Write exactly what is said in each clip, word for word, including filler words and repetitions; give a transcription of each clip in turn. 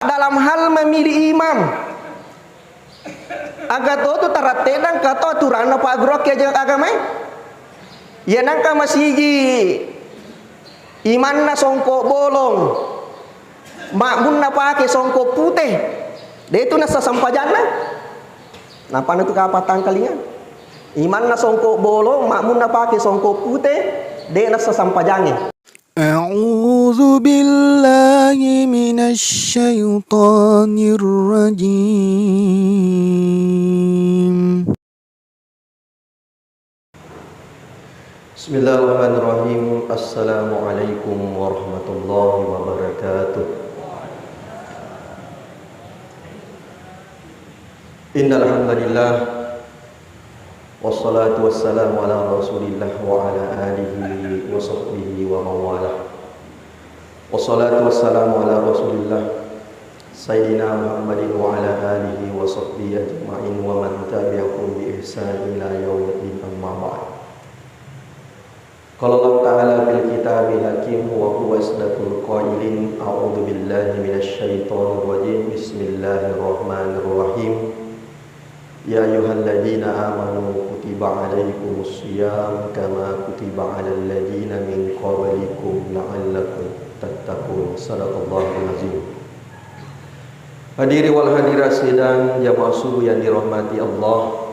dalam hal memilih imam. Aga to tu tarattedang ka to aturanna Pak Guru ki aja agamae. Iya nangka masigi imanna songko bolong, makmunna pake songko pute, de tu nassa sampajanna. Napana tu kapang tangkalinga. Imanna songko bolong, makmunna pake songko pute, de nassa sampajange. أعوذ بالله من الشيطان الرجيم. بسم الله الرحمن الرحيم. السلام عليكم ورحمة الله وبركاته. إن الحمد لله، والصلاة والسلام على رسول الله وعلى آله وصحبه ومن والاه. والصلاة والسلام على رسول الله سيدنا محمد وعلى آله وصحبه أجمعين ومن تبعهم بإحسان إلى يوم الدين، أما بعد. قال الله تعالى في الكتاب الحكيم وهو أصدق القائلين: أعوذ بالله من الشيطان الرجيم. بسم الله الرحمن الرحيم. يا أيها الذين آمنوا كتب عليكم الصيام كما كتب على الذين من قبلكم لعلكم تتقون. صدق الله العظيم. Hadirin wal hadirat sidang jamaah subuh yang dirahmati Allah.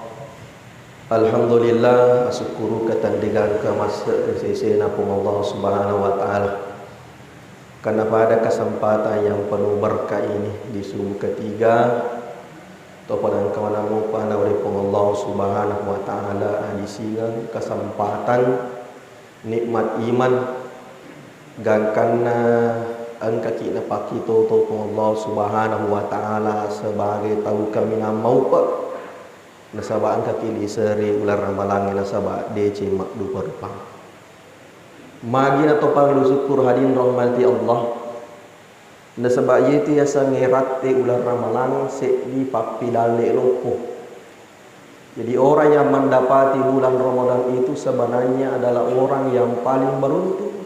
Alhamdulillah, asukkuruka tandegangka masse ri sesena Puang Allah Subhanahu wa Ta'ala. Karena pada kesempatan yang penuh berkah ini di subuh ketiga, to pada engka maneng mopa naure Puang Allah Subhanahu wa Ta'ala adisingeng kesempatan nikmat iman, gangkanna engkaki napakkitoto Puang Allah Subhanahu wa Ta'ala sebagai tau kaminang maupe. Nasaba engkaki liseri uleng ramalangnge nasaba deceng maddupa-rupa. Magi natopang lu syukur hadirin rahmati Allah. Nasaba iyetu yasengnge ratte uleng ramalang seddi pappidalle loppo. Jadi orang yang mendapati bulan Ramadan itu sebenarnya adalah orang yang paling beruntung.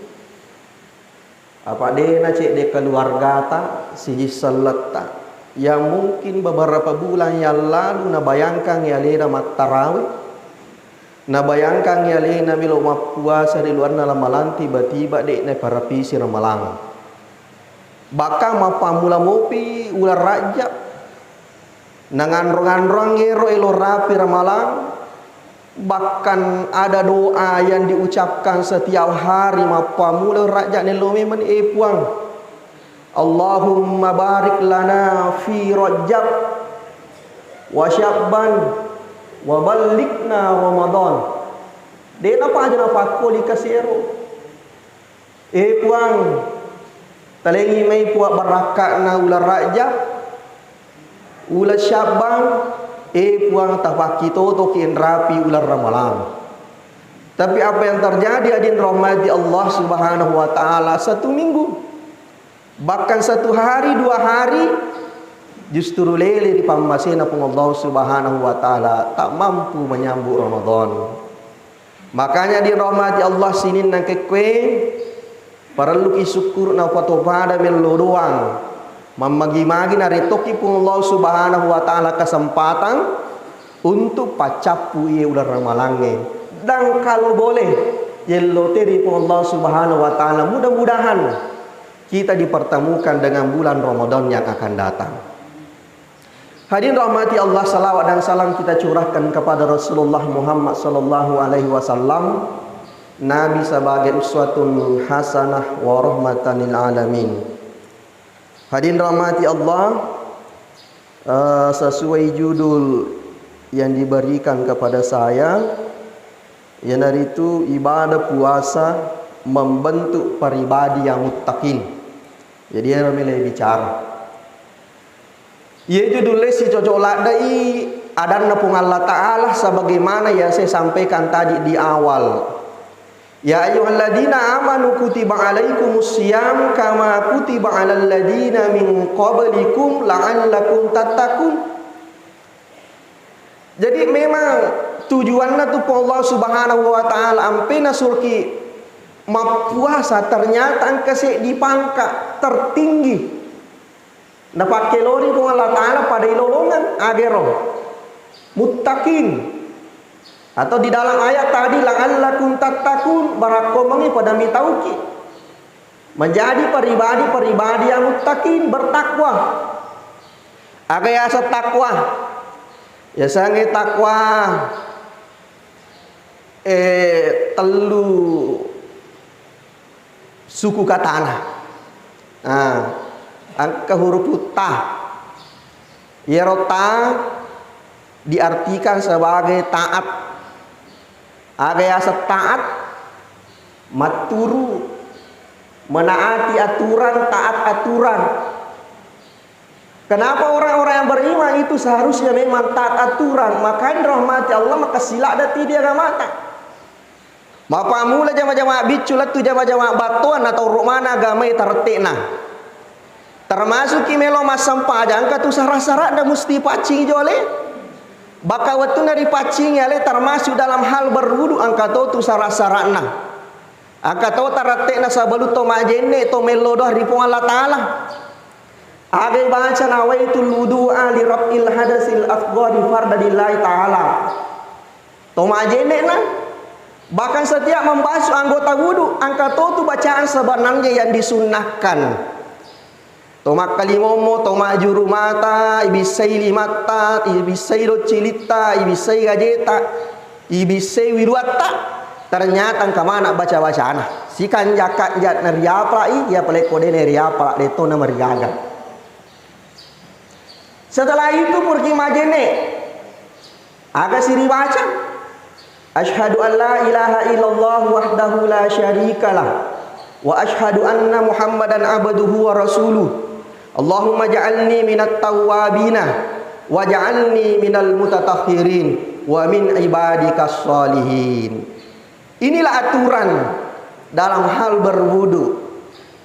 Apa dena cedde keluargata, siji selletta, yang mungkin beberapa bulan yang lalu nabayangkan alena mattarawe, nabayangkan alena melo mappuasa ri luarna ramalang, tiba-tiba de naparapisi ramalang. Bahkan mappammula mopi uleng Rajab, nanganro-nganroang ero elo rapi ramalang, bahkan ada doa yang diucapkan setiap hari mappammula Rajab nello memeng, e Puang, Allahumma barik lana fi Rajab wa Sya'ban wa ballighna Ramadan. De napaja napakkoli kasiero. E Puang, talengi mai Puang barakka'na uleng Rajab, uleng Sya'ban, e Puang, tapakkitotoki enrapi uleng ramalang. Tapi apa yang terjadi, hadirin rahmati Allah Subhanahu wa Ta'ala, satu minggu, bahkan satu hari, dua hari, justru lele ri pammasena Puang Allah Subhanahu wa Ta'ala, tak mampu menyambut Ramadan. Makanya dirahmati Allah sininna kekkue, parelluki sukkuru napatopada mello doang. Mammagi-magi narettoki Puang Allah Subhanahu wa Ta'ala kesempatan untuk paccappu iye uleng ramalangnge. Dan kalau boleh, yello teri Puang Allah Subhanahu wa Ta'ala, mudah-mudahan kita dipertemukan dengan bulan Ramadan yang akan datang. Hadirin rahmati Allah, salawat dan salam kita curahkan kepada Rasulullah Muhammad sallallahu alaihi wasallam, Nabi sebagai uswatun hasanah wa rahmatan lil alamin. Hadirin rahmati Allah, eh, sesuai judul yang diberikan kepada saya, iyanaritu ibadah puasa membentuk pribadi yang muttaqin. Jadi, ero mele bicara. Iye judul e sicocok ladde'i adanna Puang Allah Ta'ala sebagaimana yang saya sampaikan tadi di awal. Ya ayyuhalladzina amanu kutiba alaikumus siyam kama kutiba alal ladzina min qablikum la'allakum tattaqun. Jadi memang tujuanna tu Puang Allah Subhanahu wa Ta'ala ampe nasurki mappuasa, ternyata engka seddi pangka tertinggi. Napakkelori Puang Allah Ta'ala pada ilolongeng agero muttaqin. Atau di dalam ayat tadi, "La'allakum tattaqun", barakkomengi pada mitauki. Menjadi pribadi-pribadi yang muttaqin, bertakwa. Aga yaseng takwa? Yasengnge takwa, eh, tellu suku katana. Nah, engka huruf ta. Iyaro ta diartikan sebagai taat. Aga yaseng taat? Matturu, menaati aturan, taat aturan. Kenapa orang-orang yang beriman itu seharusnya memang taat aturan? Makanya rahmati Allah, maka sila dati di agamata. Mappammula jama-jama biccu lettu jama-jama battoanna tau romana agamai tarette'na. Termasukki melo massempajang, engka tu sara-sara'na musti paccingi jole. Baka wettunna ripaccingi ale termasuk dalam hal berwudu, engka to tu sara-sara'na. Engka to tarette'na sebelum to majenne, to mello doa ri Puang Allah Ta'ala. Aga baca nawaitul wudu'a li raf'il hadasil asghari fardan lillahi ta'ala. To majenne'na, bahkan setiap membasuh anggota wudu, engka to tu bacaan sebenarnya yang disunnahkan. To makkalimommo, to majjuru mata, ibissai limatta, ibissai doccilitta, ibissai gajeta, ibissai wiruatta, ternyata engka mana baca-bacana. Sikanja-kanja nariapalai, iya palekko de nariapala, de to namarigaga. Setelah itu purki majenne. Aga siribaca? Asyhadu an la ilaha illallah wahdahu la syarikalah, wa asyhadu anna Muhammadan abduhu wa rasuluh. Allahumma ja'alni minat tawwabina, wa ja'alni minal mutatahhirin, wa min ibadikas shalihin. Inilah aturan dalam hal berwudu.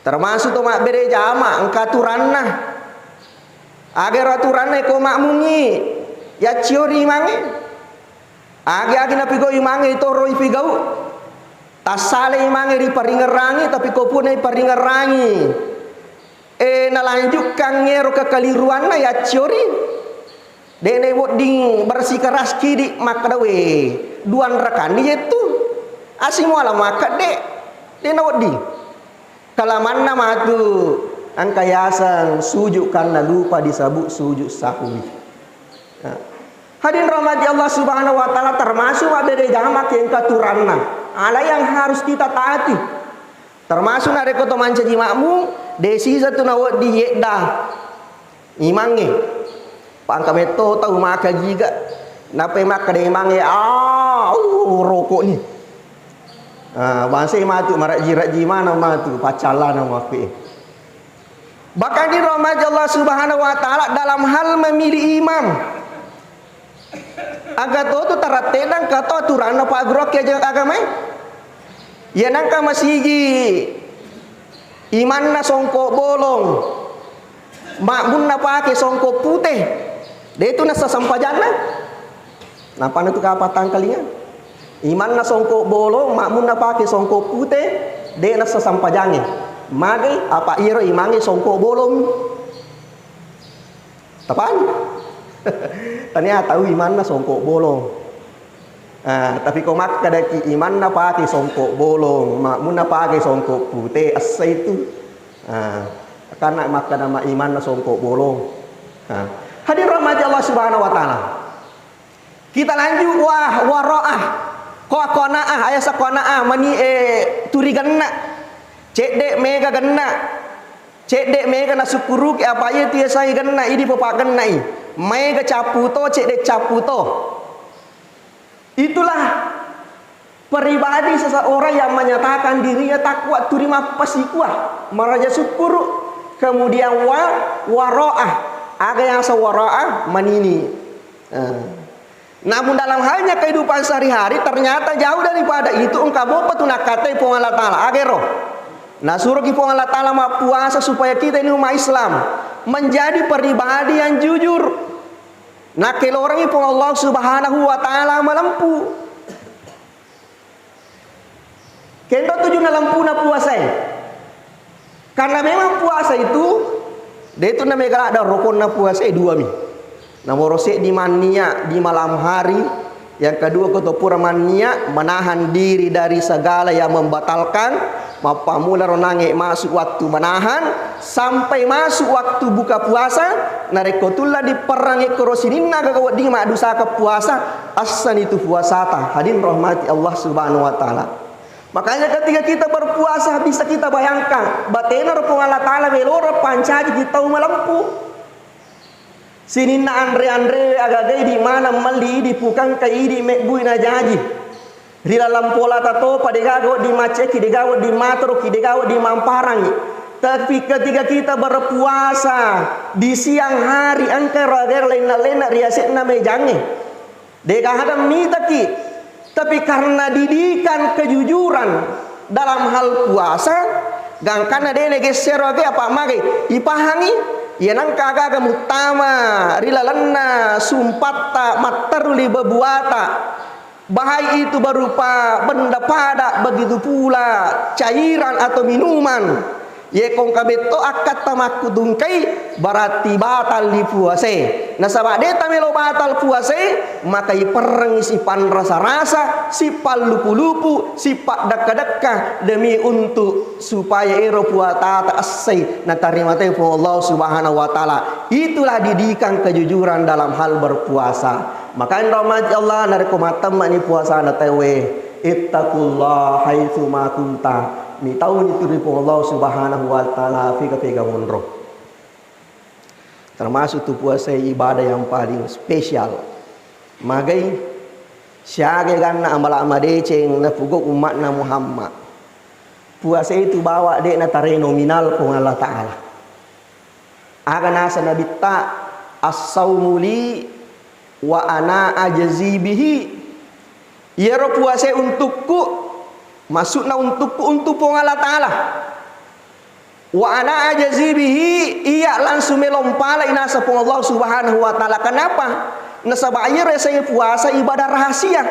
Termasuk to mabbere jama, engka aturanna. Aga ero aturanna ko makmungngi, yacciori imangnge. Agi-agi napigau imangnge, itoro ipigau. Tassale imangnge riparingerangi, tapi ko puna iparingerangi, eh, nalanjutkan ero kekeliruanna, yacciori. De na wedding bersikeras kidi makkeda, "We, duanrakanni jettu." Asi muala makkedde, de na wedding. Kalamanna matu engka yaseng sujud karena lupa disebut sujud sahwi. Nah. Hadirin rahmati Allah Subhanahu wa Ta'ala, termasuk mabbere jama ke engka aturanna. Ala yang harus kita taati. Termasuk narekko to mancaji makmum, de sisa tu nawedding yedda imangnge. Pangka metto tau maka giga. Napai makkeda imangnge, "Ah, uh, rokok ni." Ah, bangsai matu marajji-rajji mana matu, paccallana makkue. Bahkan dirahmati Allah Subhanahu wa Ta'ala dalam hal memilih imam. Aga to tu tarattedang ka to aturanna pagguruang ki aja agamae. Iya nangka masigi imanna songko bolong, makmunna pake songko pute, de tu nassa sampajanna. Napana tu kapang tangkalinga. Imanna songko bolong, makmunna pake songko pute, de nassa sampajange. Magai apa iyaro imangnge songko bolong. Tapani. Tania tau imanna songko bolong. Ah, tapi ko makkedaki imanna pake songko bolong, makmunna pake songko pute, essa itu. Ah, karena makkeda ma imanna songko bolong. Ah. Hadir rahmati Allah Subhanahu wa Ta'ala. Kita lanjut, wah, waraah. Ko kona'ah, ayasa kona'ah, mani, eh, turi genna. Cedde mega genna. Cedde mega nasukkuruki apa iya tu yasai genna, idi papa gennai. Maega cappu to, cedde cappu to. Itulah pribadi seseorang yang menyatakan dirinya takwa, turi mappasikua, maraja sukkuru, kemudian wa, waraah. Aga yang sa waraah? Manini. Eh. Namun dalam halnya kehidupan sehari-hari, ternyata jauh daripada itu, engka mopa tu nakkatai Puang Allah Ta'ala. Agero. Nasuroki Puang Allah Ta'ala mappuasa supaya kita ini umat Islam menjadi pribadi yang jujur. Nakkelorengi Puang Allah Subhanahu wa Ta'ala malempu. Kendo tujunna lempuna puasae. Karena memang puasa itu De' tu namega ladde' rukonna puasa e, dua mi. Nomoro seddi mannia di malam hari, yang kedua ko to pura mannia menahan diri dari segala yang membatalkan, mappammula ro nange masuk waktu menahan sampai masuk waktu buka puasa, narekko tulla diperrangi koro sininna gaga wedding maddusaka puasa, assani tu puasata. Hadirin rahmati Allah Subhanahu wa Ta'ala. Makanya ketika kita berpuasa, bisa kita bayangkan, batena ro Puang Allah Ta'ala welora pancaji ki tau malempu. Sininna anre-anrewe agagai di maneng melli, idi pukangka, idi mebbui najaji. Ri laleng polata topa, degaga wedding macceki, degaga wedding matoroki, degaga wedding mamparangi. Tapi ketika kita berpuasa di siang hari, engka ro agagai lenna-lenna ri ase'na mejangnge. Degaga mitaki, tapi karena didikan kejujuran dalam hal puasa, gangkanna de' nagessero aga apa magai, ipahangi, iya nengka aga-aga muttama ri lalenna sumpatta, matteru li bebuata, baik itu berupa benda pada, begitu pula cairan atau minuman. Ye ko engka metto akkatta makkutungkai, berarti batal li puasae. Nasaba de' tamelo batal puasae, maka iperrengi sipanrasa-rasa, sipallupu-lupu, sipaddekka-dekka demi untuk supaya ero puasata essai natarima tau Puang Allah Subhanahu wa Ta'ala. Itulah didikan kejujuran dalam hal berpuasa. Makanya rahmati Allah, narekko mattemmani puasana tauwe, ittaqullah haitsu ma kunta. Mitauni tu ri Puang Allah Subhanahu wa Ta'ala fega-fega monro. Termasuk tu puasa ibadah yang paling spesial. Magai siaga ganna amala madeceng napugau umma'na Muhammad. Puasa itu bawa de' natare nominal Puang Allah Ta'ala. Aga nasa Nabitta, "As-saumu li wa ana ajzi bihi." Iyaro puasae untukku, maksudna untukku, untuk Puang Allah Ta'ala. "Wa ana ajzi bihi," iya langsung melo mpalai nasa Puang Allah Subhanahu wa Ta'ala. Kenapa? Nasaba iyaro yasengnge puasa ibadah rahasia.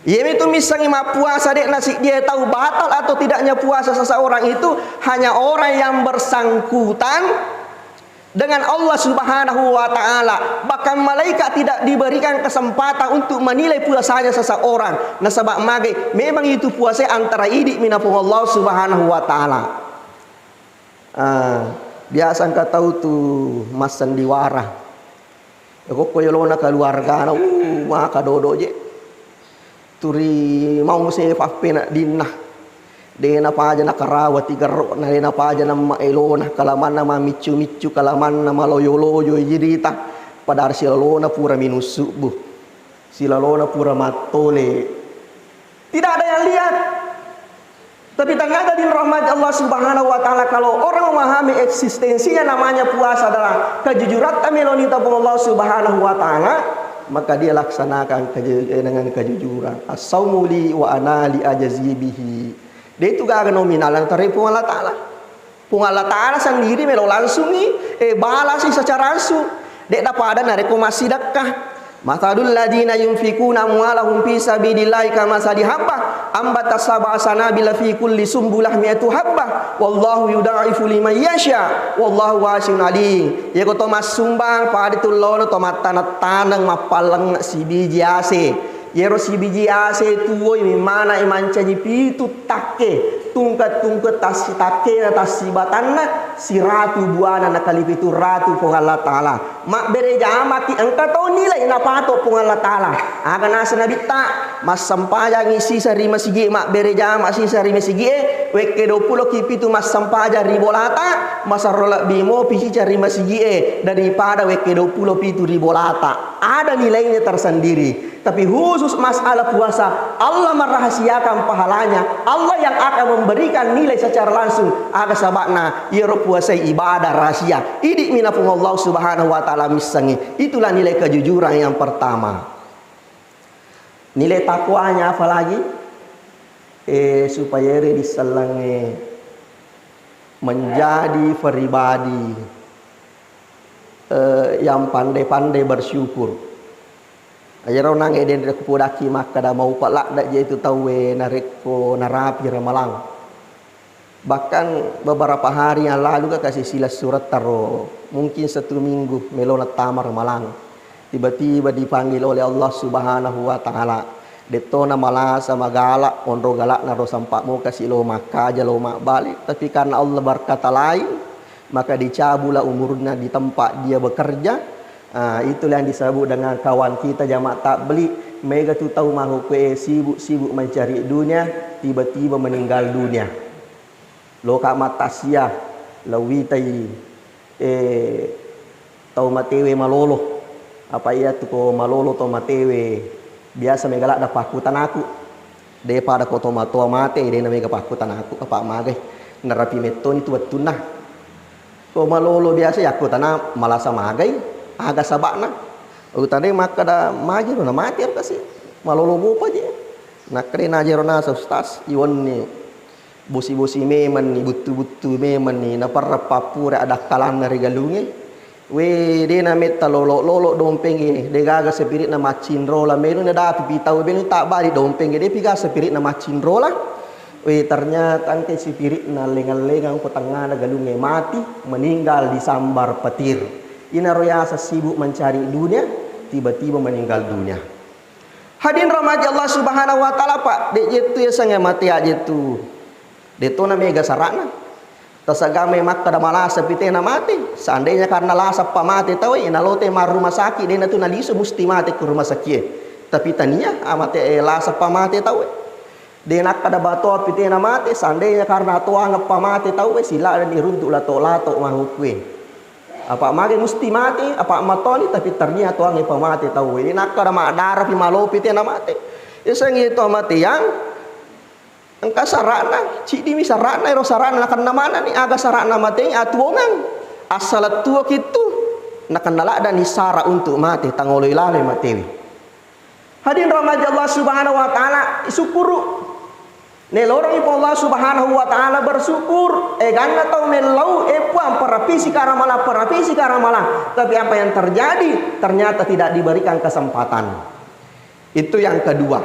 Iyamitu missengngi mappuasa de' nasiddie tau, batal atau tidaknya puasa seseorang itu hanya orang yang bersangkutan dengan Allah Subhanahu wa Ta'ala. Bahkan malaikat tidak diberikan kesempatan untuk menilai puasanya seseorang. Nasaba magai, memang itu puasa antara idi' mi na Puang Allah Subhanahu wa Ta'ala. Ah, biasa engka tau tu massandiwara. Kokko yolona keluargana, uh, maka dodo je. Turi mau sefa pena dinna. De' napaja nakarawa tigerro, na de' napaja namma elona, kalamanna mamiccu-miccu, kalamanna maloyo-loyo jirita. Padahal silalona pura minussubu. Silalona pura mattole. Tidak ada yang lihat. Tapi ternyata dirahmati Allah Subhanahu wa Ta'ala, kalau orang memahami eksistensinya namanya puasa adalah kejujuran, tameloni tapung Allah Subhanahu wa Ta'ala, maka dia laksanakan keju-, eh, dengan kejujuran. "As-saumu li wa ana li ajzi bihi." Dia itu gak ada nominal yang terhadap Allah Ta'ala. Puang Allah Ta'ala sendiri melo langsungi, eh, balasi secara langsung. Dek dapada narekko massidekka. Matsalul ladzina yunfikuna amwalahum fi sabilillahi kamatsali habbah ambatat sab'a sanabila fi kulli sumbulah mi'atu habbah. Wallahu yudaifu liman yasya. Wallahu wasi'un alim. Yeko to massumbang, pada tu lono to mattaneng-taneng, mappalleng sibiji ase. Yero sibiji ase tuwoi, memana mancaji pitu takke, tungke-tungke tassi takkena, tassi batanna, siratu buana nakali pitu ratu Puang Allah Ta'ala. Mabbere jamaki engka to nilai napato Puang Allah Ta'ala. Aga nasa Nabitta, massempajangi sisa ri masigi, mabbere jama sisa ri masigi e, wekke dua pulo ki pitu massempajang ri bolata, masarro lebbi mopi sisa ri masigi e daripada wekke dua pulo pitu ri bolata. Ada nilainya tersendiri. Tapi khusus masalah puasa, Allah merahasiakan pahalanya. Allah yang akan memberikan nilai secara langsung. Aga sabakna, yero puasa ibadah rahasia. Idi mina Puang Allah Subhanahu wa Ta'ala missengi. Itulah nilai kejujuran yang pertama. Nilai takwanya apa lagi? Eh, supaya ere disellengi menjadi pribadi, eh, yang pandai-pandai bersyukur. Ajaro nange den rekko podaki makkada maupa ladda je itu tauwe narekko narapi ramalang. Bahkan beberapa hari yang lalu ka kasi silessuretta ro, mungkin satu minggu melona tama ramalang. Tiba-tiba dipanggil oleh Allah Subhanahu wa Ta'ala. Dettona malasa magala, onro galakna ro sampa mo kasi lo makkaja, lo mabbali. Tapi karena Allah berkata lain, maka dicabula umurnya di tempat dia bekerja. Ah, itulah yang disebut dengan kawan kita jamaah tabligh. Mega tu tau mahukkue sibuk-sibuk mencari dunia, tiba-tiba meninggal dunia. Loka mattasia, lauwitai, eh, tau matewe malolo. Apa iya tu ko malolo tau matewe, biasa mega ladda pakkutanaku. De pada ko tomatoa mate, de na mega pakkutanaku, apa magai. Narapi mettoni tu wettunna. Ko malolo biasa yakkutana malasa magai, aga sabakna. Utana makkada majiro na mate kasi. Malolo mopa je. Nakkeda najero nasa ustaz, iwenni. Bosi-bosi memenni, buttu-buttu memenni, naperra pappura adakkalanna ri galungnge. We, de nametta lolo-lolo dompengnge, de gaga sipiri'na maccinrola, melo nadapi pitau, melo tabbali dompengnge, depi gaga sipiri'na maccinrola. We, ternyata engka sipiri'na lengeng-lengeng ko tengngana galungnge mati, meninggal disambar petir. Inaro yaseng sibuk mencari dunia, tiba-tiba meninggal dunia. Hadirin rahmati Allah Subhanahu wa Ta'ala, Pak, de jettu yasengnge mate ajettu. De tona mega sarana. Tasagame makkada malasa pitena mate. Seandainya karena lasa pa mate tau, eh, nalote ma rumah sakit, de natu nalisu musti mate ke rumah sakit. Tapi tania, amate, eh, lasa pa mate tau, eh. De nakkada batoa pitena mate, seandainya karena atoangeng pa mate tau, eh, sila dan iruntuk lato-lato mahukkue. Apa mage musti mate, apa matoni, tapi ternia toangnge pamate tau. Ini nakkada maddarapi malopi tena mate. Yasengnge to mateang, engka sarana, ciddimi sarana, ero sarana nakenna manani, aga sarana matei atuongang. Assala tuo kittu, nakenna laddani sara untuk mate, tangoloi laloi matewi. Hadirin rahmati Allah Subhanahu wa Ta'ala, syukuru. Nelorengi Puang Allah Subhanahu wa Ta'ala bersyukur. Eganna tau mellau, eh, Puang, parapisi karamalang, parapisi karamalang. Tapi apa yang terjadi? Ternyata tidak diberikan kesempatan. Itu yang kedua.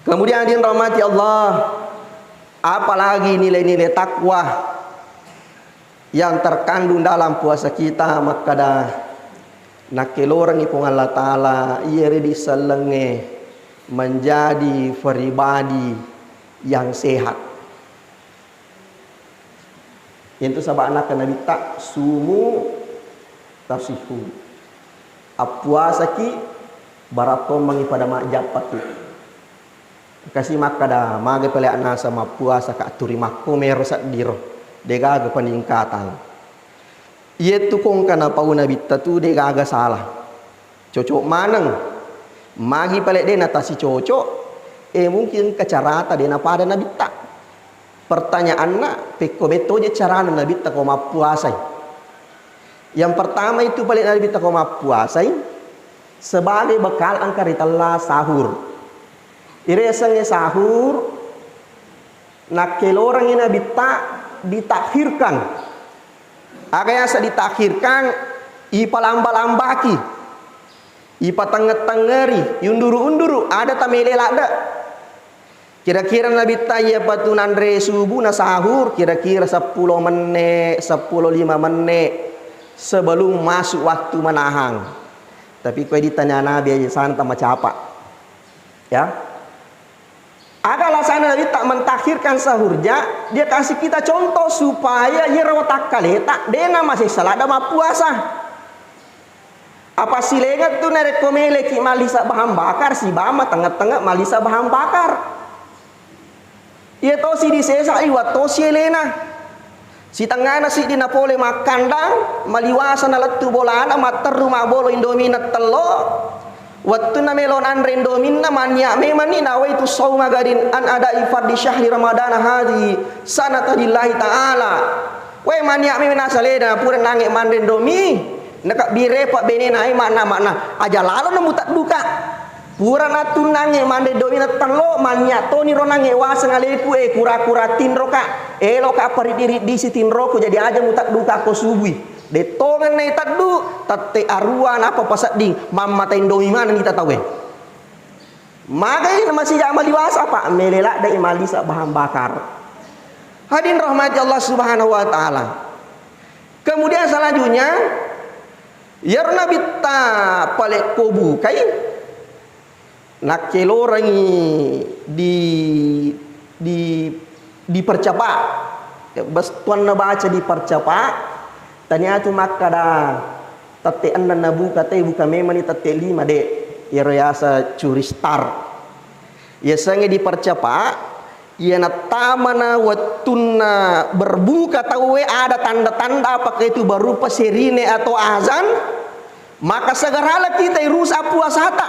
Kemudian, hadirin rahmati Allah, apalagi nilai-nilai takwa yang terkandung dalam puasa kita, makkada nakkelorengngi Puang Allah Ta'ala, iyaredi sellengnge menjadi pribadi yang sehat. Itu saba'na ke Nabitta, "Sumu tasihu." Appuasaki, barakko mangi pada majjappaki. Kasi makkada, mage pale nasa mappuasa ka turi makko mero seddiro, degaga peningkatan. Iyettu kongka napau Nabitta tu degaga salah. Cocok maneng. Magi pale de natasi cocok, eh, mungkin engka carata de napada Nabitta. Pertanyaanna, pekko metto je carana Nabitta ko mappuasai? Yang pertama itu pale Nabitta ko mappuasai sebagai bekal engka ritella sahur. Iresengnge sahur, nakkelorengngi Nabitta ditakhirkan. Aga yaseng ditakhirkan, ipalamba-lambaki, ipatengnge-tengngeri, iunduru-unduru, ada tamele ladde. Kira-kira Nabitta iyapatu nanre subuh na sahur, kira-kira seppulo menne, seppulo lima menne sebelum masuk waktu menahang. Tapi kue ditanya Nabi aja sana macapa. Ya. Aga alasanna Nabitta mentakhirkan sahurja, dia kasih kita contoh supaya iyaro watakkaleta dena masessa ladda mappuasa. Apa silengeng tu narekko meleki mallisa bahan bakar, sibawa tengah-tengah mallisa bahan bakar. Iya tosi disesa iwa tosi elena. Sitengngana siddi napole makkandang, maliwasa nalettu bolana, matterru mabbolo Indomie na tello. Wettunna melo nanre Indominna, mannia memanni nawaitu sauma gadin an adai fardi syahri Ramadana hadhihi sanata lillahi ta'ala. Wai mannia memang nasalena pura nange manre Indomie, nakabbire pa benena ai makna-makna aja lalo na mutadduka. Pura nattunnangnge manre Indomie na tello, mannia toni ro nangnge waseng aleku, eh, kura-kura tinroka. Eloka pariddi-riddi sitinroku, jadi aja mutadduka ko subui. Dettongeng naitaddu, tette arua napa pasedding, mammata Indomie maneng ita tauwe. Magai masija maliwasa, Pak, mele laddai mallisa bahan bakar. Hadirin rahmati Allah Subhanahu wa Ta'ala. Kemudian selanjutnya, iyaro Nabitta palekko bukai, nakkelorengi di, di, dipercepat. Bettuanna baca dipercepat, tania tu makkada tette enneng nabuka, te buka memang ni tette lima, de. Iyaro yasa curi star. Yasengnge dipercepat, iya nattamana wettunna berbuka tauwe, ada tanda-tanda apakah itu berupa sirine atau azan, maka segeralah kita rusak puasata.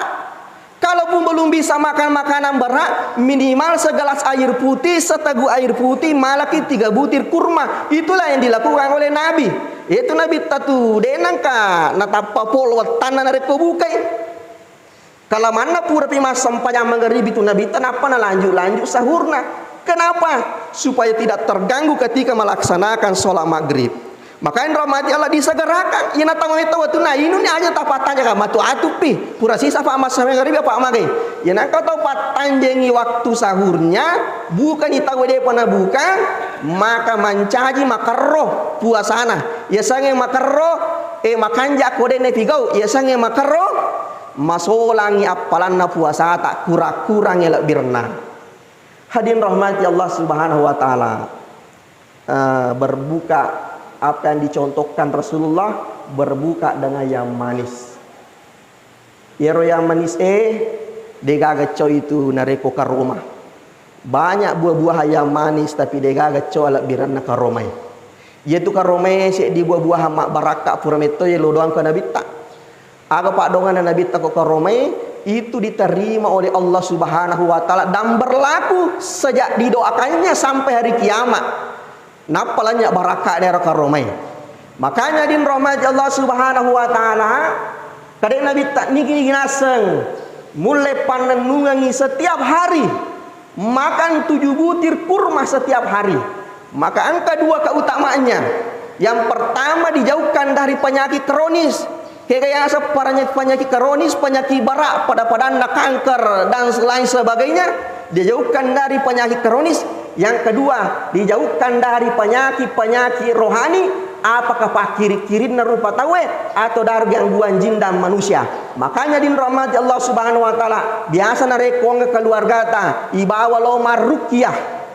Kalaupun belum bisa makan makanan berat, minimal segelas air putih, seteguk air putih, malaki tiga butir kurma. Itulah yang dilakukan oleh Nabi. Itu Nabi tatu denangka natappa pol wettanna narekko bukai. Kalamanna purapi massempajang magaribi tu Nabitta, nappa nalanjut-lanjut sahurna. Kenapa? Supaya tidak terganggu ketika melaksanakan sholat maghrib. Makanya rahmati Allah disegerakan. Iyana tau itu waktu na inuni aja tapattanya kan matu atupi. Pura sisa apa masa magaribi apa magai. Iyana kau tau pattanjengi waktu sahurnya, bukannya tau depa nabuka, maka mancaji makerro puasana. Yasengnge makerro, eh, makanja ko dene pigau. Yasengnge makerro, masolangi appalanna puasata, kurang-kurangi lebbirenna. Hadirin rahmati Allah Subhanahu wa Ta'ala. Eh, berbuka, apa yang dicontohkan Rasulullah, berbuka dengan yang manis. Iyaro yang manis e, degaga cau itu narekko karoma. Banyak buah-buahan yang manis, tapi degaga cau alebbirenna karomae. Iyatu karomae seddi buah-buahan mabbarakka pura metto ye lodoang ke Nabitta. Aga paddoanganna Nabitta ko karomae, itu diterima oleh Allah Subhanahu wa Ta'ala dan berlaku sejak didoakannya sampai hari kiamat. Nappa lanya barakka daerah karomae. Makanya din rahmati Allah Subhanahu wa Ta'ala, kadek Nabitta nigi-nigi naseng mulle pannennungangi setiap hari. Makan tujuh butir kurma setiap hari. Maka engka dua keutamaannya. Yang pertama, dijauhkan dari penyakit kronis. Kega yaseng penyakit kronis, penyakit berat, pada-padanna kanker dan lain sebagainya, dijauhkan dari penyakit kronis. Yang kedua, dijauhkan dari penyakit-penyakit rohani, apakah pakkiring-kirinna rupa tauwe atau dari gangguan jin dan manusia. Makanya din rahmati Allah Subhanahu wa Ta'ala, biasa narekko keluargata ibawa lo marruqyah.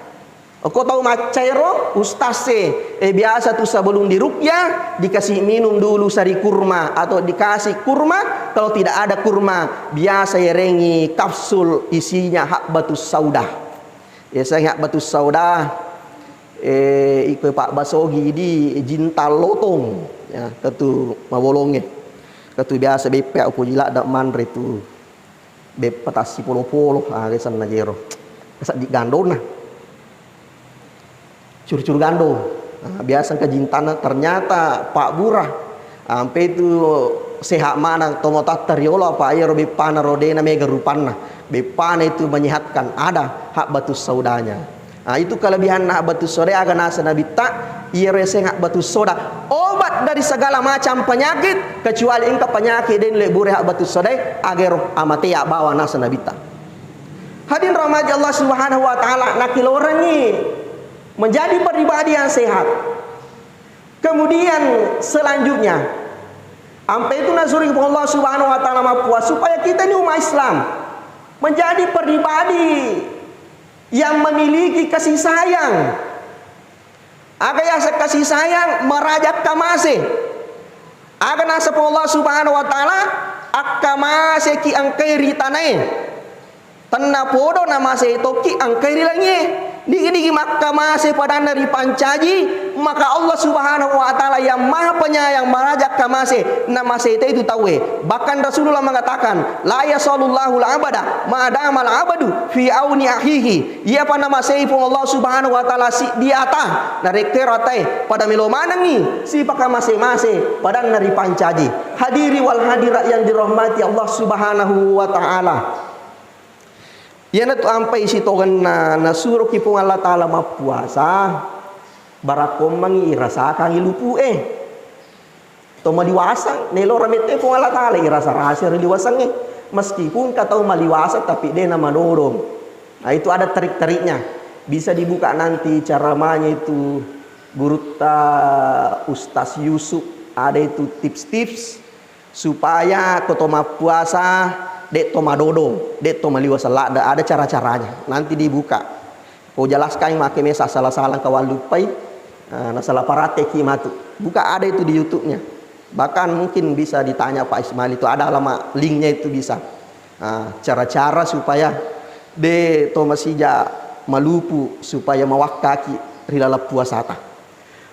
Ko tau maccairo, ustaz e, eh, biasa tu sebelum diruqyah dikasih minum dulu sari kurma atau dikasih kurma, kalau tidak ada kurma biasa yerengi kapsul isinya habbatus sauda. Biasa habbatus sauda, eh, iko pabbasogi di jintal lotong, ya, ketu mabolonge. Ketu biasa beppe upoji ladde manre tu. Beppa tassipolo-polo, ah, riasenna jero. Seddi gandona. Curu-curu gandong. Ah, biasa engka jintanna, ternyata pabbura. Ampe itu sehat maneng tomatoatta riolo, apa iyaro beppana ro dena mega rupanna. Beppana itu menyehatkan, ada habbatus saudanya. Ah, itu kelebihanna habbatus sauda, aga naseng Nabitta, iyaro yaseng habbatus sauda. Obat dari segala macam penyakit, kecuali engka penyakit de nulle bure habbatus sauda, aga ero amatea bawang naseng Nabitta. Hadirin rahmati Allah Subhanahu wa Ta'ala, nakilorengi menjadi pribadi yang sehat. Kemudian selanjutnya, ampe itu nasuri Allah Subhanahu wa Ta'ala mappua supaya kita ini umat Islam menjadi pribadi yang memiliki kasih sayang. Aga yaseng kasih sayang, maraja akkamase. Aga naseng Allah Subhanahu wa Ta'ala, akkamaseki engkae ri tanae. Tennapodo namasei tokki engkae ri langie. Digi-digi makkamase padanna ripancaji, maka Allah Subhanahu wa Ta'ala yang Maha Penyayang, maraja akkamase, namasei te itu tauwe. Bahkan Rasulullah mengatakan, "La yasallallahu al-abada ma damal abadu fi auni akhihi." Iyapa namasei Puang Allah Subhanahu wa Ta'ala siddi ata, narekko ero atae pada melo manengngi sipakkamase-mase padanna ripancaji. Hadiri wal hadirat yang dirahmati Allah Subhanahu wa Ta'ala. Iyanatu ampai sitongenna nasuroki Puang Allah Ta'ala mappuasa, barakkommengngi irasakangngi lupu'e. To maliwasang, naelora mette Puang Allah Ta'ala, irasa-rasa ri liwasangnge. Meskipun engka tau maliwasang, tapi de namanodong. Nah, itu ada trik-triknya. Bisa dibuka nanti ceramahnya itu gurutta Ustaz Yusuf, ada itu tips-tips supaya ko to mappuasa, de' to madodong, de' to maliwaseng ladde, ada cara-caranya. Nanti dibuka. Ko jelaskan make mesa salah-salah kawalluppai, eh, nasala parateki matu. Buka ada itu di YouTube-nya. Bahkan mungkin bisa ditanya Pak Ismail itu, ada alamat linknya itu bisa. Ah, cara-cara supaya de' to masija malupu supaya mawakkaki ri laleng puasata.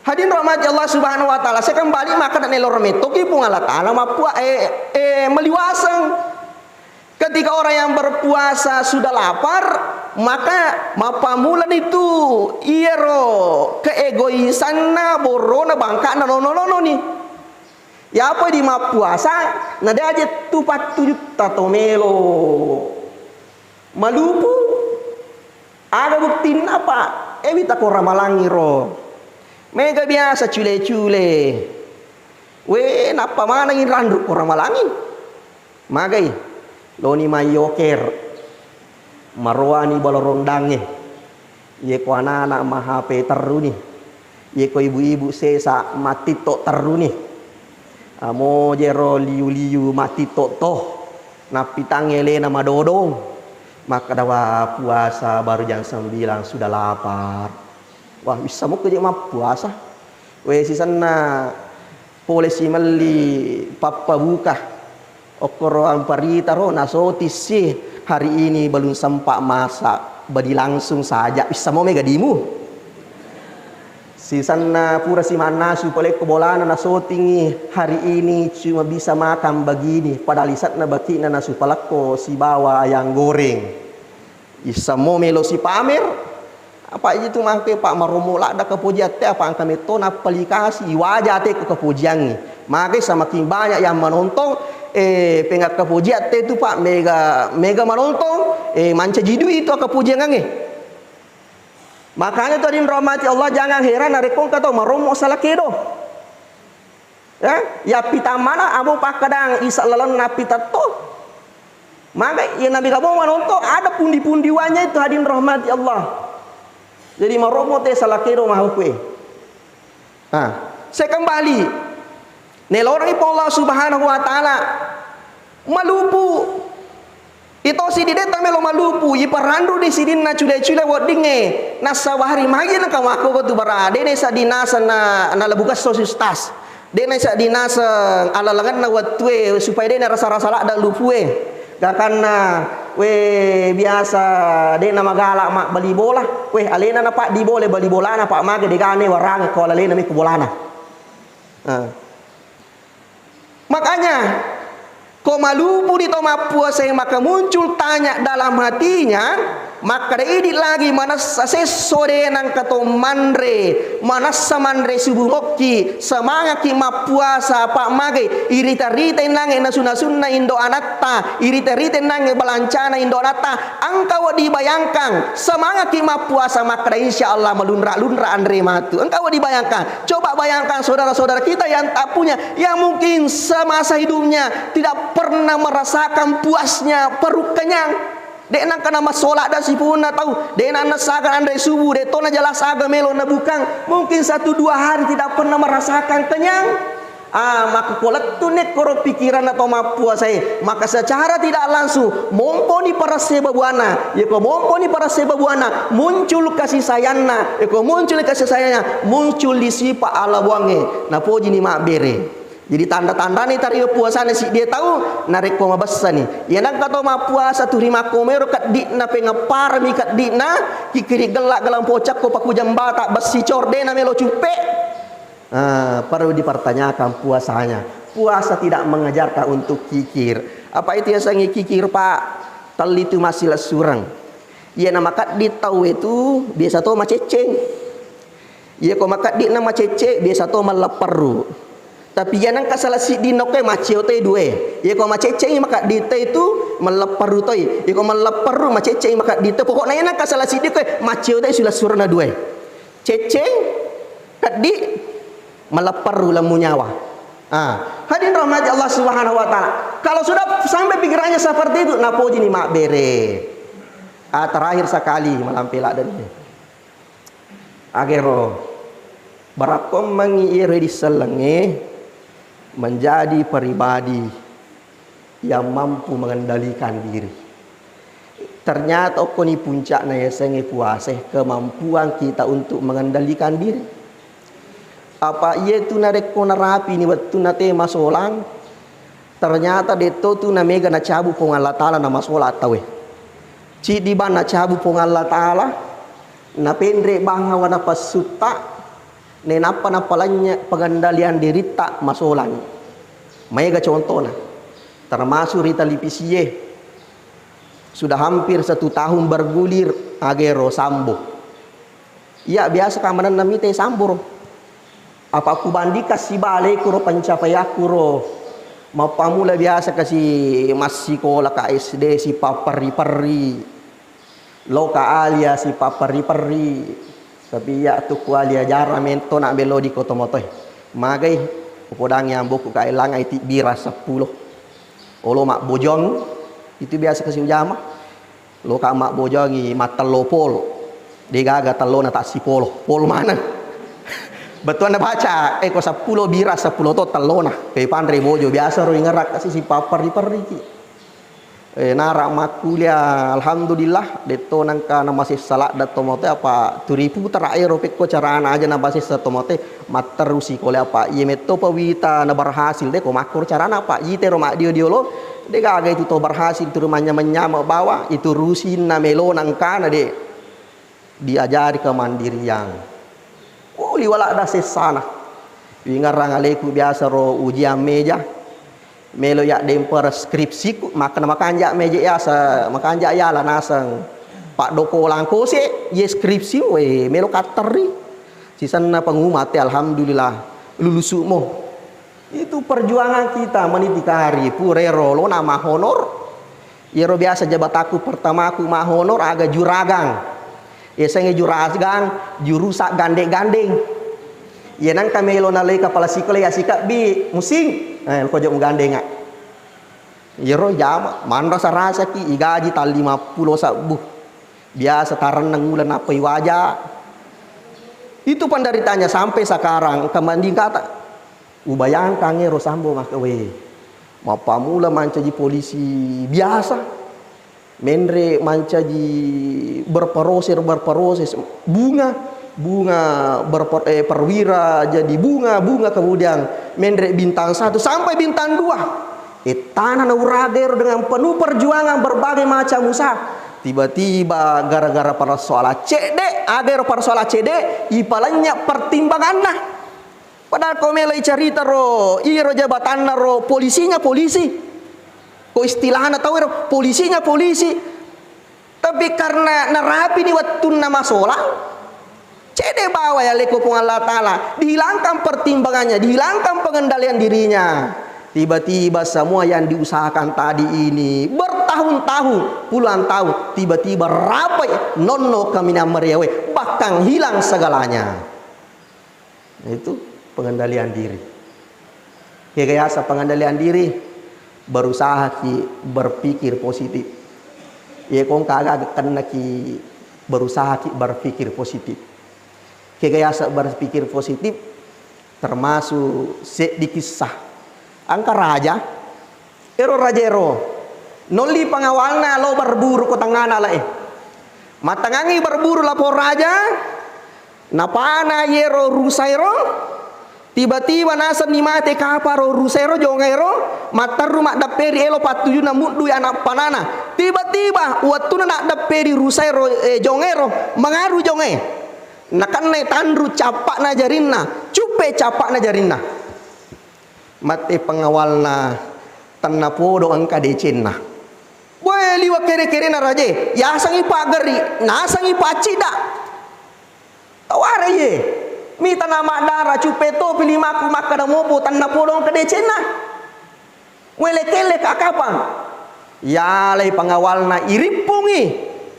Hadirin rahmati Allah Subhanahu wa Ta'ala, saya kembali maka dan elor metoki Puang Allah Ta'ala mappua-, eh, eh, maliwaseng. Ketika orang yang berpuasa sudah lapar, maka mappammulani tu iyaro keegoisanna borrona bangka'na nono-nononi. Yapa di mappuasa, na de' aja tu pattujutta to melo malupu. Aga buktinna, Pak? Eh, wita ko ramalangi ro. Mega biasa cule-cule. We, nappa manengi ranru ko ramalangi. Magai, loni mayyoker. Maroani balo rondangnge. Iye ko anana ma H P terruni. Iye ko ibu-ibu sesa mattitto terruni. Amojero liu-liu mattitto to. Nappitangnge elena madodong. Makkeda, "Wah, puasa baru jam sembilan sudah lapar." Wah, wissa mokko je mappuasa. We, sisenna pole simelli pappabuka. Okkoro amparita ro, nasotissi, "Hari ini belum sempat masak, beli langsung saja." Wissa mo mega dimu. Sisenna pura simannasu pole ko bolana nasotingi, "Hari ini cuma bisa makan begini," padahal isetna baki'na nasu palekko sibawa ayam goreng. Issa mo melo sipamer. Apa itu mangke, Pak, marommo ladda kepojiatte, apa engka metto nappalikasi, iwaja te ko kepojiangngi. Maka semakin banyak yang menonton, eh, penga kepojiatte tu, Pak, mega, mega menonton, eh, mancaji dui itu kepojiangnge. Makanya tu, hadirin rahmati Allah, jangan heran narekko engka tau marommo sala kedo. Ya, yappitamana amo pakkadang isa lalenna pitatto. Maka iya nabi kabo manonton, ada pundi-pundi wanya itu, hadirin rahmati Allah. Jadi marommo te sala kedo mahukue. Nah, saya kembali. Nelorangi Allah Subhanahu wa Ta'ala. Malupu. Ito sidi de' tamelo malupu, iparanru di sidinna cule-cule weddingnge. Nassabari magi nakamakko ko tu bara, de' naisa dinaseng na, nalebu kesso si ustaz. De' naisa dinaseng alalangenna wettue supaya de' narasa-rasa ladda lupue. Gakanna, we, biasa de' namagala mabbali bola. We, alena napaddi bola, bali bolana, Pak, mage degane warangeng ko alena mekko bolana. Ah. Makanya, ko malupuni to mappuasae, maka muncul tanya dalam hatinya, makkeda, "Idi lagi manessa sesso de nangka to manre, manessa manre subuh mokki, semangaki mappuasa, apa magai, irita-rita nange nasu-nasunna indo anatta, irita-rita nange balancana indo anatta." Engka we dibayangkan, semangaki mappuasa, makkeda, "Insya Allah malunra-lunra anre matu." Engka we dibayangkan. Coba bayangkan saudara-saudara kita yang tak punya, yang mungkin semasa hidupnya tidak pernah merasakan puasnya perut kenyang. De nangka namassola da sipunna tau, de nannessakan anre subuh, de to najelas aga melo nabukang. Mungkin satu dua hari tidak pernah merasakan kenyang. Ah, maka ko lettu nekkoro pikiranna to mappuasae, maka secara tidak langsung momponi paresse babuana. Yako momponi paresse babuana, muncul kasih sayangna. Yako muncul kasih sayangna, muncul di sipa alabuangnge. Napojini mabbere. Jadi tanda-tandana tariwe puasana siddie tau, narekko mabessani. Iya nangka to mappuasa tu rimakkomero keddi'na, pengepparami keddi'na, kikiri gella gelang pocakko pakujang bata bessi cor de namelo cuppe. Ah, perlu dipertanyakan puasanya. Puasa tidak mengajarkan untuk kikir. Apa itu yasengnge kikir, Pak? Telli tu massilessureng. Iyana makeddi tauwe tu biasa to macecceng. Iyako makeddi na macecce, biasa to mallepperru. Tapi iya nengka sala siddinna okkoe macceo toi due. Iyako maceccengi makeddi toi tu mallepperru toi. Iyako mallepperru maceccengi makeddi toi. Pokokna iya nengka sala siddi okkoe macceo toi silessurna due. Cecceng, keddi, mallepperru lemmu nyawa. Ah, hadirin rahmati Allah Subhanahu wa Ta'ala. Kalau sudah sampai pikirannya seperti itu, napojini mabbere. Ah, terakhir sekali malampe ladde ni. Agero, barakkommengngi iyaro dissellengnge menjadi pribadi yang mampu mengendalikan diri. Ternyata okkoni puncakna yasengnge puase, kemampuan kita untuk mengendalikan diri. Apa iyetu narekko narapini wettunna te masolang, ternyata detto tu namega nacabu Puang Allah Ta'ala namasola tauwe. Ciddi bang nacabu Puang Allah Ta'ala, napenre bang hawa napassutta, nenappa napalennye pengendalian diritta masolangi. Maega contona, termasuk ri talipisie, sudah hampir satu tahun bergulir agero Sambo. Iya biasa kamanenna mite Sambo ro. Apa kubandingkan sibale kuro pencapaianku ro. Mappamula biasa kasi massikola ka S D sipapperri-perri. Loka alia sipapperri-perri. Tapi iya tu kualia jara mento na melo di koto motoe. Magai upodangi amboku ka elangai tibbira seppulo. Olo mabbojong itu biasa kasi ujama. Loka mabbojongi mattello pol. Degaga tellona tassipolo. Pol maneng. Bettuanna baca, eh, ko seppulo bira, seppulo to tellona. Pe panre bojo biasa ro ingerak kasi sipapperri-perriki. Eh, nara makkulia, alhamdulillah, detto nangka namasessa ladda to mote apa turi putara ero pekko carana aja namasessa to mote. Matterusi kole apa iye metto pa wita na berhasil de ko makkoro carana apa ite ro maddio-diolo de gaga itu to berhasil turu manynyama-nyama bawa itu rusinna melo nangkana de diajari kemandirian. Oh, liwala da sessana. Wingarang aleku biasa ro ujian meja. Melo ya demper skripsiku, makana makanja meja ya sa makanja ya la naseng. Pak Doko Langkose, ye skripsi, we melo katteri. Sisenna pengumate, alhamdulillah, lulusumo. Itu perjuangan kita meniti karir, purero lo nama honor. Yero biasa jabatakku pertamaku ma honor aga juragang. Yasengnge juragang, jurusak gande-gandeng. Ye nangka melo nalai kepala sikola ya sikabbi musing. Eh, kojo mugandenga. Yero jama, manrasa-rasaki igaji tallima pulo sabbu. Biasa tarenneng uleng nappa iwaja. Itu penderitanya sampai sekarang, kemanding kata. Ubayangkang ero Sambo maka, weh, mappamula mancaji polisi biasa, menre mancaji berproses, berproses, bunga, bunga, berper-, eh, perwira jadi bunga, bunga, kemudian menre bintang satu sampai bintang dua. Ettana nauraga ero dengan penuh perjuangan, berbagai macam usaha. Tiba-tiba gara-gara persoalan cedde, aga ero persoalan cedde, ipalennye pertimbanganna. Padahal ko meloi carita ro, iro jabatanna ro, polisinya polisi. Ko istilahna tau ero, polisinya polisi. Tapi karena narapini wettunna masolang, cedde bawa ya leko Puang Allah Ta'ala, dihilangkan pertimbangannya, dihilangkan pengendalian dirinya. Tiba-tiba semua yang diusahakan tadi ini bertahun-tahun, puluhan tahun, tiba-tiba rapai nonno kaminang meriawe, bahkan hilang segalanya. Itu pengendalian diri. Kega yasa pengendalian diri, berusaha ki berpikir positif. Ye kong kaga kenna ki berusaha ki berpikir positif. Kega yasa berpikir positif, termasuk seddi kisah. Angka raja, ero raja ero, nolli pengawalna lo berburu ko tengngana lae. Mattengangi berburu lapor raja, napana yero rusa ero, tiba-tiba nasenni mate kapa ro rusa ero, jonga ero, matteru maddepperi elo pattujunna muddui anak panana. Tiba-tiba wettunna naddepperi rusa ero, eh, jonga ero, mangaru jongae. Nakennai tanru cappa'na jarinna, cuppe cappa'na jarinna. Mate pengawalna, tennapodo engka decenna. Boe, liwa kere-kerena raje, yasengi paggerri, nasengi paccidda. Tawara iye, mita na maddara cuppe topi limakku makkeda mopo tennapodo engka decenna. Muelekelle ka kapang. Yalai pengawalna irippungi,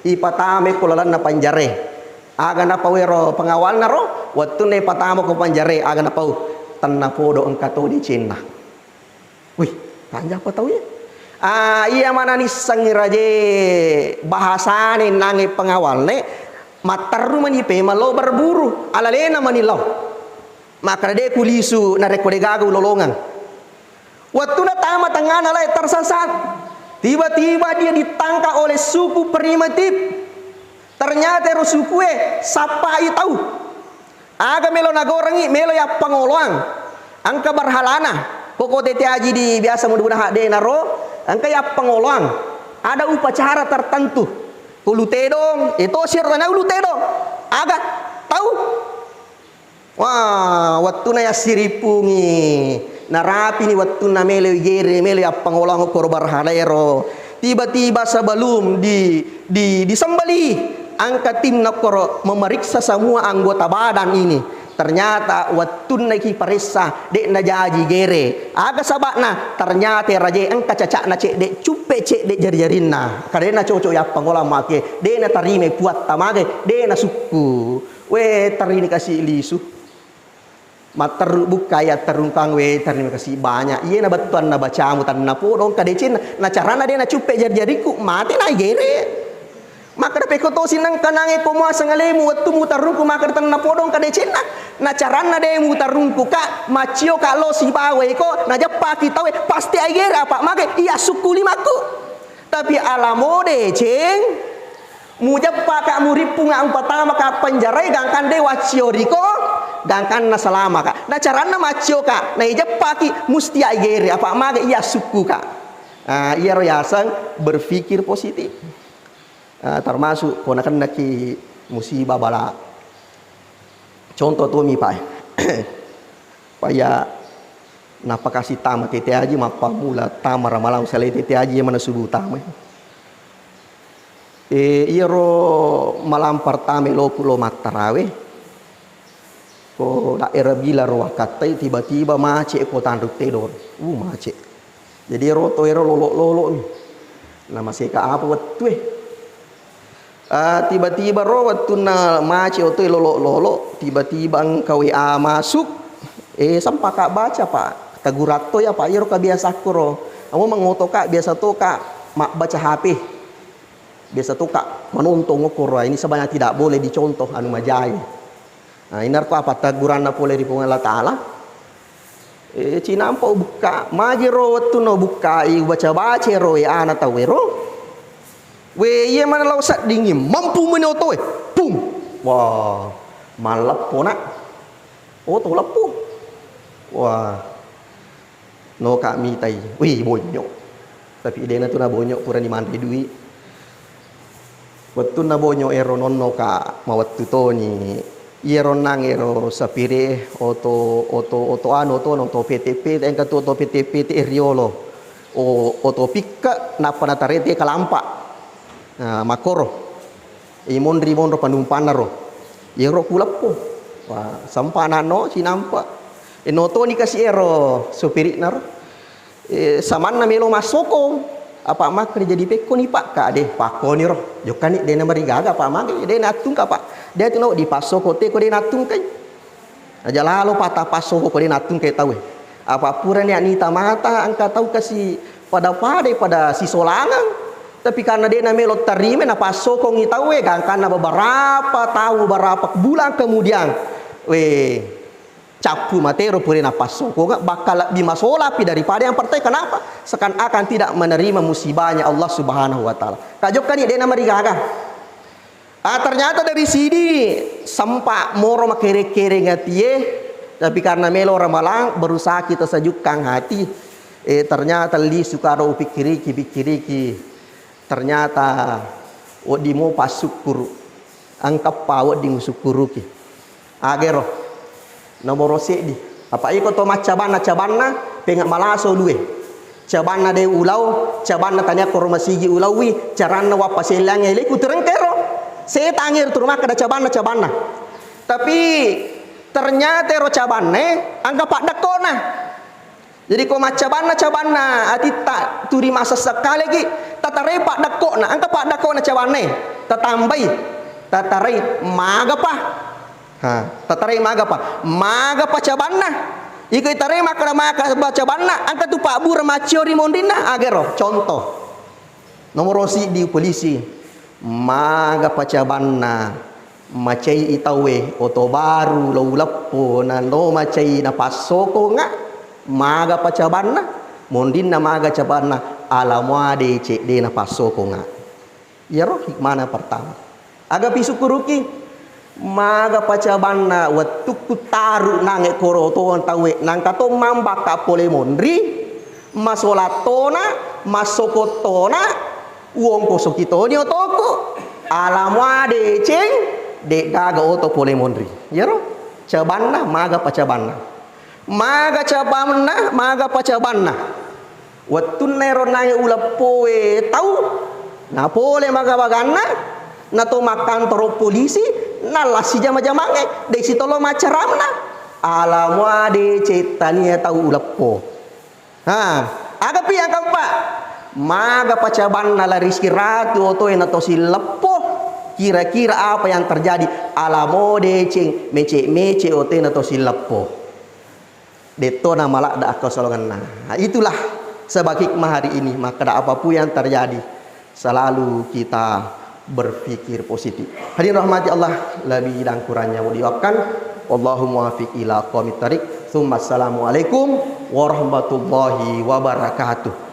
ipatame ko lalenna panjare. Aga napau ero pengawalna ro, wettunna ipatama ko panjare, aga napau, tennapodo engka to decenna. Wih, panjako tau ya. Ah, iya mana nissengi raje bahasane nange pengawalne, Matterru mani pemeng lao berburu, alalena mani lao. Makkeda, "De' kulisu narekko de' gaga ulolongeng." Wettuna tama tengngana lae tersesat. Tiba-tiba dia ditangkap oleh suku primitif. Ternyata ero sukue sappai tau. Aga melo nagorengngi, melo yappangoloang. Engka berhalana. Poko tette aji di biasa mudah-mudahan de' naro, engka yappangoloang. Ada upacara tertentu. Ko ulu tedong, e tosi ro tana ulu tedong. Aga tau. Wah, wettuna yassirippungi. Narapini wettunna melo igere, melo yappangoloang koro berhala ero. Tiba-tiba sebelum di, di, disembelih, engka timna koro memeriksa semua anggota badan ini. Ternyata wettunna ki paressa, de' najaji gere. Aga saba'na? Ternyata raje engka cacakna cedde, cuppe cedde jari-jarinna. Karena cocok yappangoloang make, de' natarima puatta mage, de' nasukku. We, terrini kasi lisu. Matterru bukka ya terrungkang we, terima kasih banyak. Iye na bettuanna bacamu tanna podong kadecenna. Na carana de' nacuppe jari-jariku, mate na igere. Makkeda pekko tosi nengka nange ko muaseng alemu wettu mutarrungku makkeda tanna podong kadecenna. Na carana de' mutarrungku ka, maccio ka lo sibawa iko, najeppaki taue, pasti aigere apa mage iya sukku limakku. Tapi ala mo deceng, mujeppaka murippunga upatamaka penjarai gangkan de' waccio riko, gangkanna salamaka. Na caranna maccioka, naijeppaki musti aigere, apa mage iya sukkuka. Ah, iyaro yaseng berpikir positif. Ah, termasuk ko nakennaki musibah bala. Contoh tomi, Pak. Paya napakasi tama tette aji, mappammula tama ramalang salai tette aji, iya mana subuh tama. E, iyaro malam pertama loku lo mattarawe, ko daerah Bila ro Wakattai, tiba-tiba macet ko Tanrung Tedong. Uh, macet. Jadi ero to ero lolo'-lolo' mi. Na maseka apa wettue? Ah, tiba-tiba ro wettunna macet oto e lolo'-lolo', tiba-tiba engka W A masuk. Eh, sempaka baca, Pak. Teguratto ya, Pak, iyaro kebiasakku ro. Amo mangoto, Kak, biasa to, Kak, mabbaca H P. Biasa to, Kak, manontong okkoro. Ini sebenarnya tidak boleh dicontoh anu majae. Nah, inarko apa teguranna pole ri Puang Allah Taala? Eh, cinampa ubukka, majero wettunna ubukkai, ubaca-baca ero, eh, ana tau ero. We, iya mana lao seddingi, mampu meni oto e. Pung. Wah, malleppo, Nak. Oto leppo. Wah. Noka mitai. Wih, bonyo. Tapi dena tu na bonyo, purani manre dui. Wettunna bonyo ero nonno ka mawettu toni. Iyaro nang ero sapire oto, oto, oto anu, oto, oto pete-pete, engka tu oto pete-pete e riolo. O, oto pikke, nappa natarete kalampa. Nah, makkoro. Imonri monro panumpanna ro. Iyaro kuleppo. Wah, sempa nanno cinampa. E, notoni kasi ero supirikna ro. Eh, samanna melo massokong. Apa makkeda jadi pekkoni, Pak? Ka de, pakkoni ro. Jokkani, de namarigaga, Pak, mage, de nattungka, Pak. De tu no dipassoko te ko de nattungkai. Aja lalo pata passoko ko de nattungkai tau e. Apa purani anita mata engka tau kasi pada-pada pada sisolangeng. Tapi karena de namelo tarima, napassokongi tau e, gangkanna beberapa tahun, beberapa bulan kemudian. Weh, cappu matero purana passokongeng, bakal lebbi masolapi daripada yang pertama. Kenapa? Seakan-akan tidak menerima musibahnya Allah Subhanahu wa Ta'ala. Kajokkani, de namarigaga. Ah, ternyata dari sini sempat moro makere-kereng atie, tapi karena melo ramalang, berusaha kita sejukkan hati. Eh, ternyata lisu karo upikkiriki, pikkiriki. Ternyata wedding mo passukkuru. Engka pa wedding usukkuruki. Agero. Nomoro seddi. Apa iko to maccabanna-cabanna, penga malaso ulue. Cabanna de ulao, cabanna tania koro masigi ulaui, caranna wappaselleang ele kuturengkero. Setangnge turu makkeda cabanna-cabanna. Tapi ternyata ero cabanna, eh, engka paddekkona. Jadi, ko maccabanna-cabanna atitta turi masessa kaleki, tatarai paddakko'na. Engka paddakko'na cabannae, tatambai, tatarai magapa. Ha, tatarai magapa. Magapa cabanna. Iko itarai makkeda maka cabanna, engka tu pabbura maccio ri monrinna, agero. Contoh. Nomoro siddi polisi, magapa cabanna, Macai i tauwe oto baru lo uleppo na lo macai na passokonga, maga pacabanna, mondinna maga cabanna, ala muade cedde na passokonga. Iyaro hikmana pertama. Aga pisukkuruki, maga pacabanna wettukku taru nange koro oto tauwe, nangka to mambakka pole monri, masolat tona, massokot tona, uongkosoki toni otoku, ala mua deceng, de gaga oto pole monri. Iyaro cabanna, maga pacabanna. Maga cabanna, maga pacabanna. Wettunna ero nange uleppoe tau, napole maga-baganna, nato makkantoro polisi, nallasi jama-jamangnge, de sitolo maccaramna. Ala mua deceng tania tau uleppo. Ha, agapi yang keempat? Maga pacabanna lari siratu otoe na to sileppo. Kira-kira apa yang terjadi? Ala mua deceng, mece-mece otoe na to sileppo. Detto na maladda akkasolongenna. Nah, itulah sebab hikmah hari ini. Maka apapun yang terjadi, selalu kita berpikir positif. Hadirin rahmati Allah, lebih dan kurangnya mau diwakkan. Wallahu muwaffiq ila aqwamit thariq. Tsumma assalamualaikum warahmatullahi wabarakatuh.